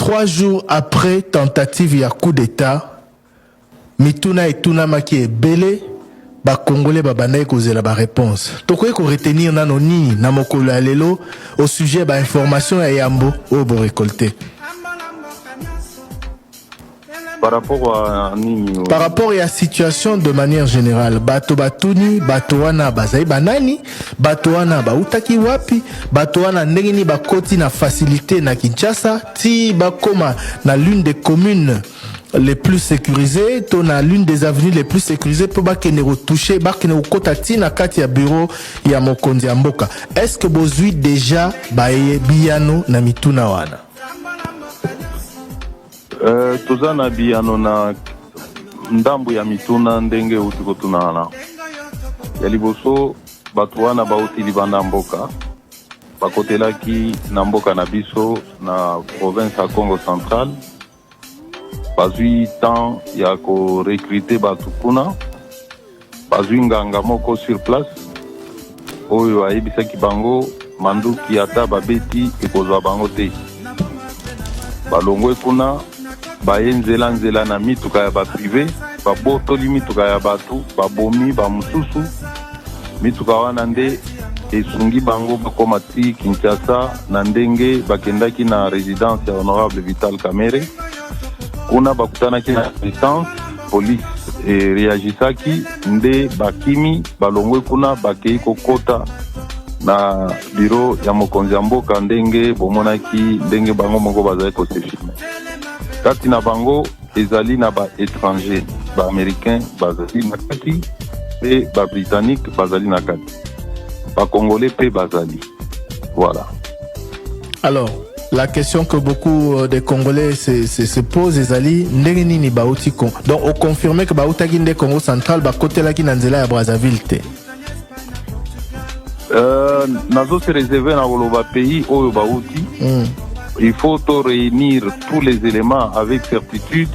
3 jours après tentative ya coup d'État, mituna etunamaki ebele, Bacongolais babandaki kozela baréponse. Tokoki koretenir nano nini na mokolo ya lelo au sujet ya bainformation ya yambo oyo borécolter? Par rapport à nini? Par rapport ya situation de manière générale, bato batuni: bato wana bazali banani? Bato wana bautaki wapi? Bato wana ndenge nini bakoti na facilité na Kinshasa ti bakóma na l'une des communes les plus sécurisées to na l'une des avenues les plus sécurisées mpo bakende kotoucher, bakende kokɔta ti na kati ya bureau ya mokonzi ya mboka? Est ce que bozwi déjà baye biyano na mituna wana? Toza na biyano na ndambu ya mituna ndenge euti kotuna wana. Ya liboso, bato wana bauti libanda ya mboka, bakotelaki na mboka na biso na province ya Congo Central. Bazwi temps ya korecruter bato kuna, bazwi nganga moko sur place oyo ayebisaki bango manduki ata babeti ekozwa bango te. Balongwe kuna, baye nzela nzela na mituka ya baprivé, babotoli mituka ya bato, babomi bamosusu. Mituka wana nde esungi bango bakóma ti Kinshasa na ndenge bakendaki na résidence ya honorable Vital Kamerhe. Kuna bakutanaki na résistance, police ereagisaki nde bakimi. Balongwe kuna, bakei kokota na bureau ya mokonzi ya mboka ndenge bomonaki, ndenge bango moko bazali kose filmer. Kati na bango ezali na baétranger, Baaméricain bazali na kati mpe Babritannique bazali na kati, Bacongolais mpe bazali. Voilà. Alors, la question que beaucoup de Congolais se posent ezali ndenge nini bauti donc oconfirme que bautaki nde Congo Central, bakotelaki na nzela ya Brazzaville te? Nazo se réserver na koloba pays oyo bauti. Il faut to réunir tous les éléments avec certitude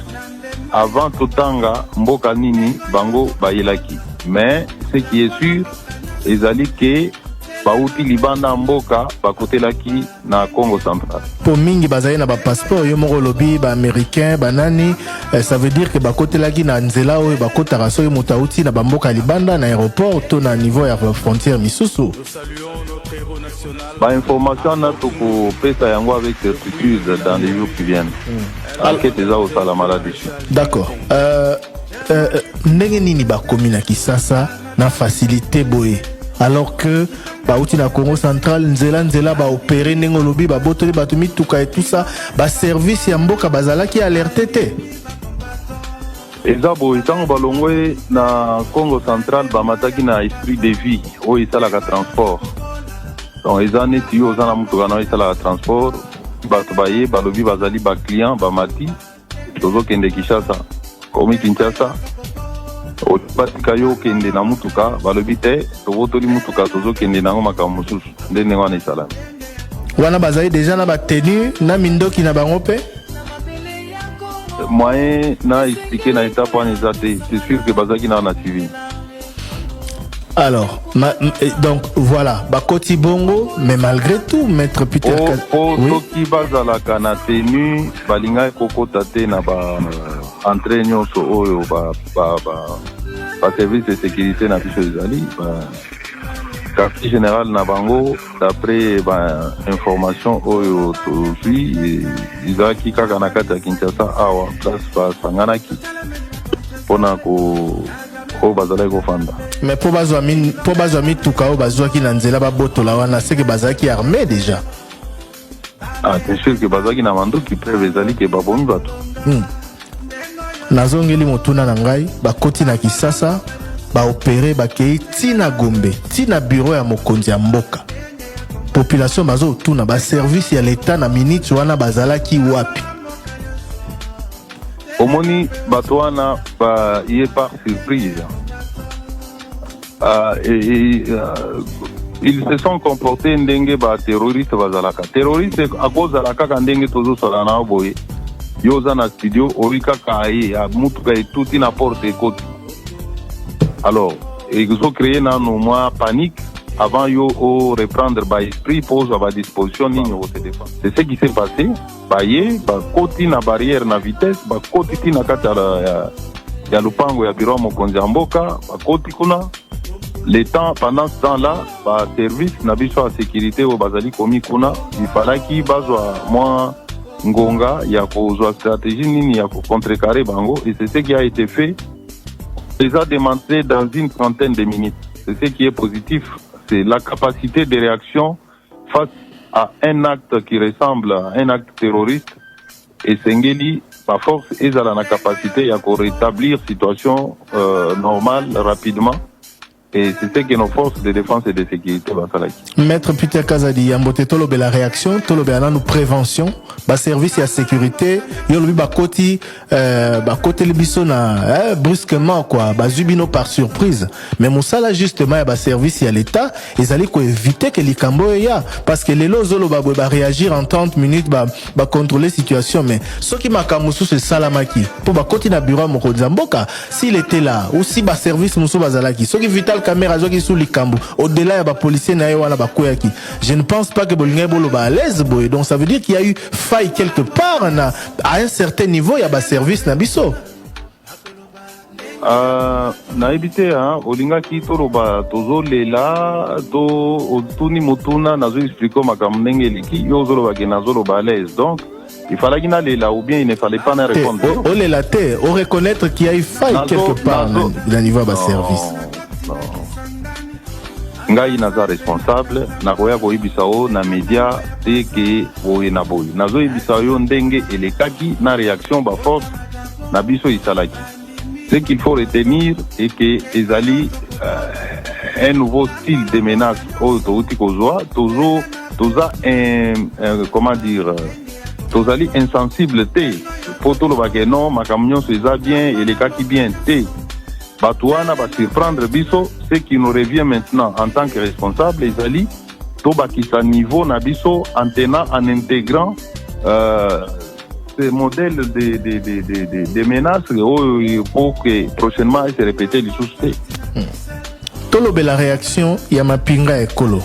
avant totanga mboka nini bango bayelaki. Mais ce qui est sûr ezali ke bauti libanda mboka, bakotelaki na Congo Central. Mpo mingi bazali na bapasseport, yo moko olobi Baaméricain, banani, ça veut dire ke bakotelaki na nzela oyo bakotaka soki moto auti na bamboka ya libanda, na aéroport to na niveau ya frontière misusu. Bainformation wana tokopesa yango avec certitude dans les jours qui viennent. Enquête eza kosalama là-dessus. D'accord. Ndenge nini bakomi na Kisasa na facilité boye alors que bauti na Congo Central, nzela nzela, baopérer ndenge olobi, babotoli bato mituka et tout ça? Baservice ya mboka bazalaki alerte te? Eza boye: ntango balongwe na Congo Central, bamataki na Esprit de Vie oyo esalaka transport. Donc eza neti yo oza na motuka na oyo esalaka transport, bato baye, balobi bazali baclient, bamati, tozokende Kinshasa. Komi Kinshasa, batika yo okende na mutuka, balobi te, tobotoli mutuka, tozokende nango makambo mosusu. Nde ndenge wana esalami. Wana bazali déjà na batenue na mindoki na bango mpe? Moyen na expliquer na étape wana eza te. C'est sûr que bazalaki nao na civil. Alors donc voilà, bakoti bongo, mais malgré tout, maître Peter Po soki bazalaka na tenue, balingaki kokota te na ba entrée nyonso oyo ba service de sécurité na biso ezali. Ba quartier général na bango, d'après bainformation oyo tozwi, ezalaki kaka na kati ya Kinshasa awa, place basanganaki mpona ko oyo bazalaki kofanda. Mais mpo bazwa mituka oyo bazwaki na nzela, babotola wana, seke bazalaki armé déjà. Ah, c'est sûr ke bazalaki na mandoki, preuve ezali ke babomi bato. Nazongeli motuna na ngai: bakoti na Kisasa, baopérer, bakei ntina Gombe, ntina bureau ya mokonzi ya mboka. Population bazotuna: baservice ya leta na minute wana bazalaki wapi? Omoni, bato wana baye par surprise. Et ils se sont comportés ndenge baterroriste bazalaka. Terroriste akozala kaka ndenge tozosala na yo boye, yo oza na studio, oyi kaka aye, mutuka etuti na porte, ekoti. Alors ezocréer nano mwa panique avant yo o reprendre baesprit mpo ozwa badisposition nini okose défendre. C'est ce qui s'est passé. Baye bakoti na barrière na vitesse, bakoti ti na kati ya lopango ya bureau ya mokonzi ya mboka. Bakoti kuna le temps, pendant ce temps là baservice na biso ya sécurité oyo bazali komi kuna, ifalaki bazwa mwa ngonga ya kozwa stratégie nini ya kocontrecarrer bango, et c'est ce qui a été fait. Les a démantelé dans une trentaine de minutes. C'est ce qui est positif, c'est la capacité de réaction face à un acte qui ressemble à un acte terroriste. Esengeli baforce ezala na capacité ya korétablir situation normale rapidement, et c'est ce que nos forces de défense et de sécurité basalaki. Maître Peter Kazadi, yambo te tolobela réaction, tolobela nanu prévention. Baservice ya sécurité, yo lobi bakoti, bakoteli biso na brusquement quoi, bazwi bino par surprise. Mais mosala justement ya baservice ya l'État ezali koéviter ke likambo oyo eya, parce que lelo ozoloba boye, baréagir en 30 minutes, bacontrôler situation. Mais soki makambo mosusu esalamaki mpo bakoti na bureau ya mokonzi ya mboka, s'il était là ou si baservice mosusu bazalaki, soki Vital Kamerhe azwaki su likambo au-delà ya bapolicier na ye wana bakweyaki, je ne pense pas que bolingai boloba à l'aise boye. Donc ça veut dire qu'il y a eu faille quelque part à un certain niveau ya baservice na biso. Nayebi te, olingaki toloba tozolela to otuni motuna. Nazoexpliquer makambo ndenge eleki, yo ozolobaki nazoloba à l'aise, donc il fallaki nalela ou bien il ne fallait pas na répondre? Olela te, oreconnaître qu'il y a eu faille quelque part na niveau ya baservice. Non. Ngai naza responsable, nakoya koyebisa yo na média te ke boye na boye. Nazoyebisa yo ndenge elekaki na réaction baforce na biso esalaki. Ce qu'il faut retenir est que ezali un nouveau style de menace oyo touti kozwa. Tozo toza un, comment dire, tozali insensible te mpo tolobake non, makambo nyonso eza bien, elekaki bien te. Bato wana basurprendre biso. Ce qui nous revient maintenant en tant que responsable ezali tobakisa niveau na biso en tenant, en intégrant ce modèle de menace oyo pour que prochainement se répéter lisusu te. Tolobela réaction ya mapinga ya ekolo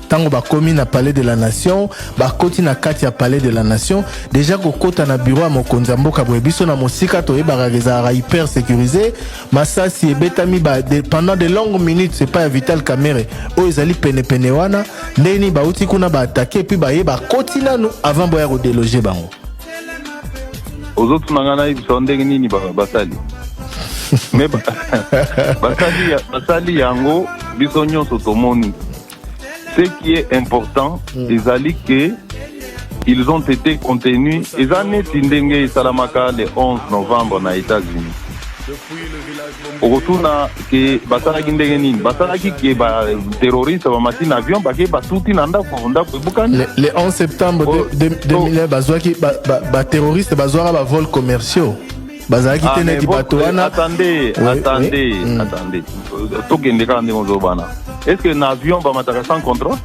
ntango bakomi na Palais de la Nation. Bakoti na kati ya Palais de la Nation, déjà kokota na bureau ya mokonzi ya mboka boye, biso na mosika toyebaka ezalaka hyper sécurisé. Masasi ebetami pendant de longues minutes. C'est pas ya Vital Kamerhe oyo ezali penepene wana. Ndenge nini bauti kuna, baattaquer, et puis baye bakoti nanu avant boya kodéloger bango? Ozotuna ngai nayebisa ndenge nini basali? Me basali yango, biso nyonso tomoni. Ce qui est important ezali ke ils ont été contenus. Eza neti ndenge esalamaka le 11 novembre na États-Unis. Okotuna ke basalaki ndenge nini? Basalaki ke baterroriste bamati na avion, bake batuti na ndako, ndako ebukani. Le 11 septembre 2001, bazwaki baterroriste, bazwaka bavol commerciaux, bazalaki te neti bato wana. Attendez, attendez, attendez, tokende kaka ndenge ozobana. Est ce que na avion bamataka sans contrôle?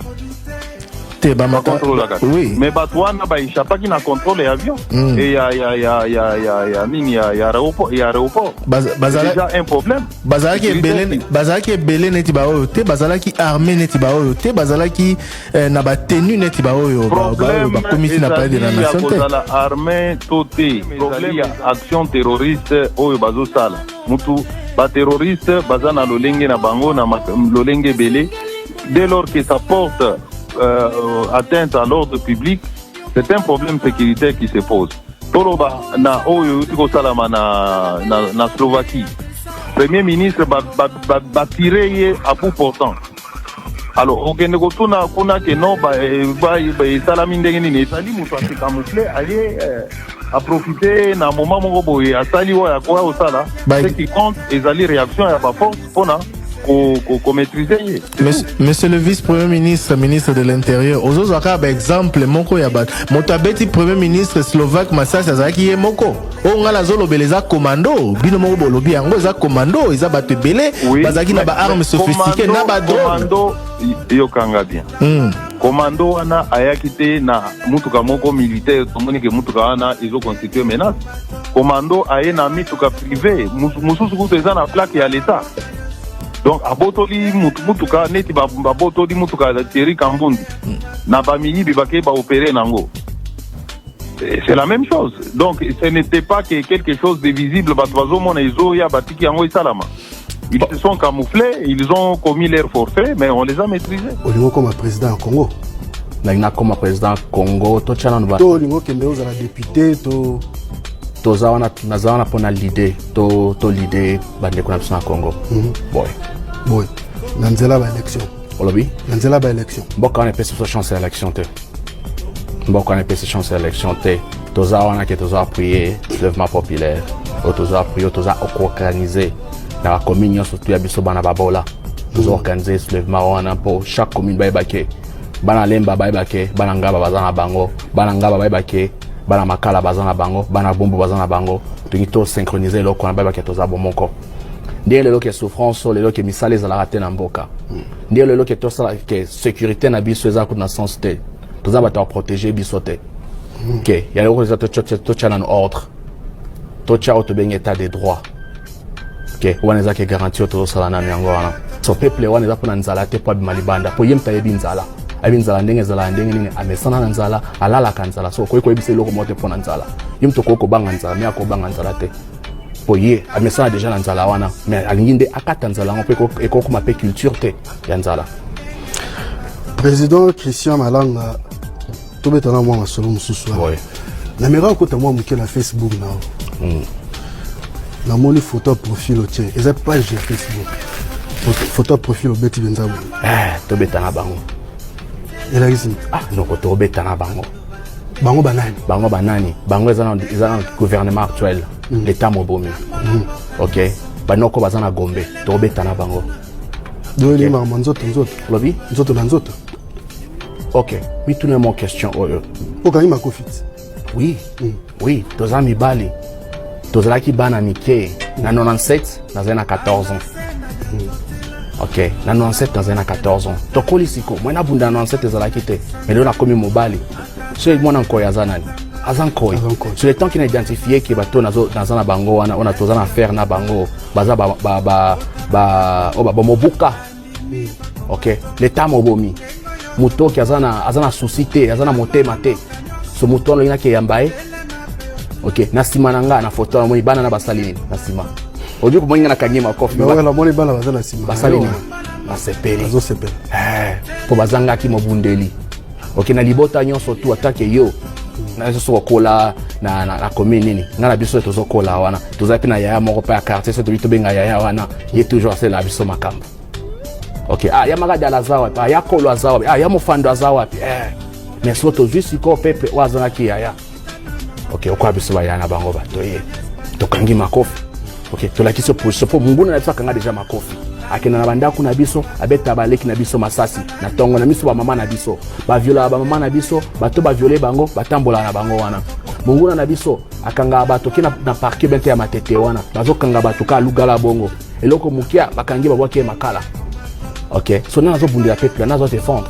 Te, bamata. Oui. Mais bato wana baéchappaki na contrôle ya avion et ya nini, ya aéroport. Déjà un problème. Bazalaki ebele, bazalaki ebele neti baoyo te, bazalaki armé neti baoyo te, bazalaki na batenu neti baoyo bakomisi na Palais de la Nation te. Kozala armé to te, problème ya action terroriste oyo bazosala mutu, baterroriste baza na lolenge na bango, na lolenge ebele. Dès lors que ça porte atteinte à l'ordre public, c'est un problème sécuritaire qui se pose. Toloba na oyo euti kosalama na Slovaquie, premier ministre batire ba ye à bout portant. Alors okende kotuna kuna ke non, esalami ndenge nini? Ezali moto ase camoufle, aye aprofite na moment moko boye, asali oyo akoya kosala. Ce qui compte ezali réaction ya baforce mpona komaîtriser ye. Monsieur le vice-premier ministre, ministre de l'Intérieur, ozozwa kaka baexemple moko ya bato. Moto abeti premier ministre slovaque masasi azalaki ye moko. Oyo ngai nazolobela eza commando. Bino moko bolobi yango, eza commando, eza bato ebele, bazalaki na baarme sophistiqué na badrone. Yokanga bien. Commando wana ayaki te na mutuka moko militaire. Tomoni ke mutuka wana ezoconstitue menace. Commando aye na mituka privé, mosusu kutu eza na plaque ya l'État. Donc abotoli mutuka neti babotoli mutuka ya Thierry Kambundi na bamiyibi, bakei baopérer nango. C'est la même chose. Donc ce n'était pas que quelque chose de visible, bato bazomona ezoya, batiki yango esalama. Ils se sont camouflés, ils ont commis leur forfait, mais on les a maîtrisés. Olingi okoma président ya Congo? Nalingi nakoma président Congo, totya nanu To olingi okende ozala député to? Toza wana, naza wana mpona l'idée to l'idée bandeko na biso na Congo boy. Boye na nzela ya baélection? Olobi? Na nzela ya baélection. Mboka wana epesi biso chance ya élection te. Mboka wana epesi chance ya élection te. Toza wana ke toza appuyer soulèvement populaire oyo toza appuyer, oyo toza koorganiser na bacommune nyonso tu ya biso bana babola. Toza organiser soulèvement wana mpo chaque commune bayeba ke bana Lemba bayeba ke bana Ngaba baza na bango, bana Ngaba bayeba ke bana Makala baza na bango, bana Bombo baza na bango. Tolingi tosynchroniser eloko wana, bayeba ke toza bomoko. Ndenge lelo ke souffrance oyo, lelo ke misala ezalaka te na mboka, ndenge lelo ke tosala ke sécurité na biso eza kutu na sens te, toza bato ya protéger biso te, ke ya eloko eza totya nano ordre, totya oyo tobengi état de droit, ke wana eza ke garantie oyo tozosala nano yango wana. So peuple wana eza mpona nzala te, mpo abima libanda, mpo ye moto ayebi nzala, ayebi nzala ndenge ezalaka, ndenge nini amesana na nzala, alalaka nzala. So okoki koyebisa eloko moko te mpo na nzala. Ye moto okoki kobanga nzala, me akobanga nzala te, mpo ye amesana déjà na nzala wana. Mais alingi nde akata nzala yango, mpo ekokoma mpe culture te ya nzala. Président Christian Malanga, tobetana mwa masolo mosusu wana. Nameka kokota mwa moke na Facebook na yo, namoni photo ya profil otie, eza page ya Facebook. Photo ya profil obeti mpenza boye. Eh, tobeta na bango. Elakisi? Ah noko, tobeta na bango. Bango banani? Bango banani? Bango eza na gouvernement actuel, l'état mobomi. Ok, banoko baza na Gombe, tobeta na bango. Do elingi makambo nzoto nzoto? Olobi? Nzoto na nzoto. Ok, mituna mo question oyo. Okangi makofi ti? Oui, toza mibali, tozalaki bana mike na 97, nazali na 14 ans. Ok, na 97 nazali na 14 ans. Tokoli siko mwe nabunda na 97 ezalaki te, mais lelo nakomi mobali. So mwana nkoi aza nani? Aza nkoi. Aza nkoi. Sur le temps kina identifié ke bato naza na bango wana, wana toza na affaire na bango, baza ba oyo bamobuka. Ok, l'état mobomi, moto oki aza na souci te, aza na motema te. So moto wana olingi nakeyamba ye. Ok, na nsima na nga na foto namoni bana na basali nini na nsima? Oji komoni nga nakangi makofi. Namoni bana baza na nsima. Basali nini? Basepeli. Bazosepela. Mpo bazangaki mobundeli. Ok, na libota nyonso tu atake yo na biso soki okola na commune nini, ngai na biso tozokola wana, toza mpe na yaya moko mpe ya quartier. So tobi tobenga yaya wana, ye toujours asalela biso makambo. Ok, ah, ya Makadi aza wapi? Ah, ya Kolo aza wapi? Ah, ya Mofando aza wapi? Eh. Mais soki tozwi sikoyo peuple oyo azangaki yaya, ok, okoya biso baya na bango, bato ye tokangi makofi. Ok, tolakisi position, mpo monguna na biso akanga déjà makofi, akenda na bandako na biso, abeta baleki na biso masasi na ntongo na miso bamama na biso, baviolaka bamama na biso, bato baviole bango, batambolaka na bango wana. Monguna na biso akangaka bato ke na parquet bente ya Matete wana, bazokanga bato ka alugala bongo, eloko mokia bakangi, babwaki ye makala. Ok, so nde nazobundela peuple, nazo défendre.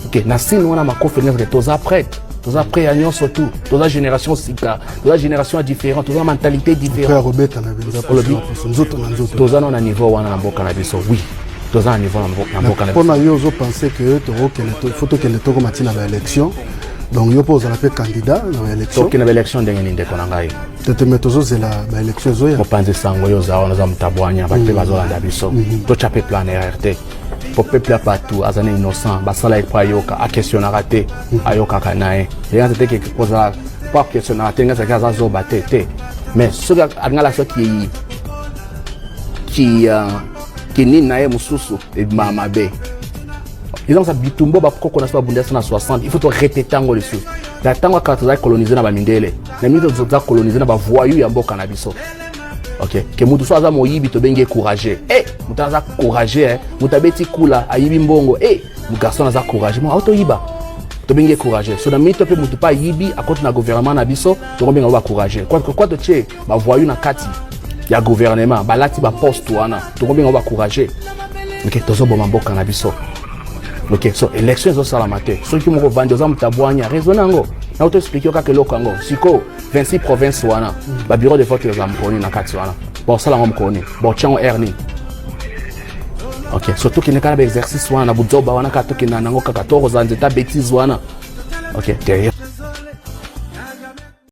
Ok, na sine wana makofi nyonso, toza prête, toza prêt ya nyonso tu. Toza génération sika, toza génération ya différent, toza mentalité différent. Kobetana mpenza. Olobi? Nzoto na nzoto. Toza nano na niveau wana na mboka na biso. Oui, toza na niveau na mboka na biso. Mpona yo, ozopense ke tokokende, faut tokende, tokoma ntina baélection, donc yo mpo ozala mpe candidat na baélection? Tokende baélection ndenge nini, ndeko na ngai? Tete, me tozozela baélection ezoya. Mopanzi sango, oyo oza wana, oza moto abwanya, bato mpe bazolanda biso. Totya peuple en erreur te, po peuple ya bato aza na innocent, basala ye mpo ayoka, akestionnaka te, ayokaka na ye. Eyanza te ke kozala mpo akestionnaka te, ngazalaki aza zoba te te. Mais soki alingi alakisa ki nini na ye mosusu, ebimaka mabe. Eza kosa bitumba bakoko na so babunda so na 60, il faut torépéter yango lisusu. Na ntango kaka tozalaki colonisé na bamindele, na mingi toza colonisé na bavoyou ya mboka na biso. Ok, ke motu so aza moyibi, tobengi ye courageux. E moto aza courageux, eh. Moto abeti kula, ayibi mbongo, e garçon aza courageux, mo aotoyiba, tobengi ye courageux. So na mingi to mpe motu mpe ayibi, akoti na gouvernement na biso, tokobenga bo bacourageux. Kwa totie bavoyou na kati ya gouvernement, balati baposte wana, tokobenga bo bacourageux. Ok, tozoboma mboka na biso. Ok, so élection ezosalama te. Soki moko ovandi, oza moto abwanya, raisonne yango na oto expliquer yo kaka eloko yango. Sikoyo 26 province wana, babureau de vote eza mokoni na kati wana, bosala yango mokoni, botia yango aire nini? Ok, so tokende kaka na baexercice wana na buzoba wana, kaka tokenda nango kaka, tokozala nzeta bétise wana. Ok, te.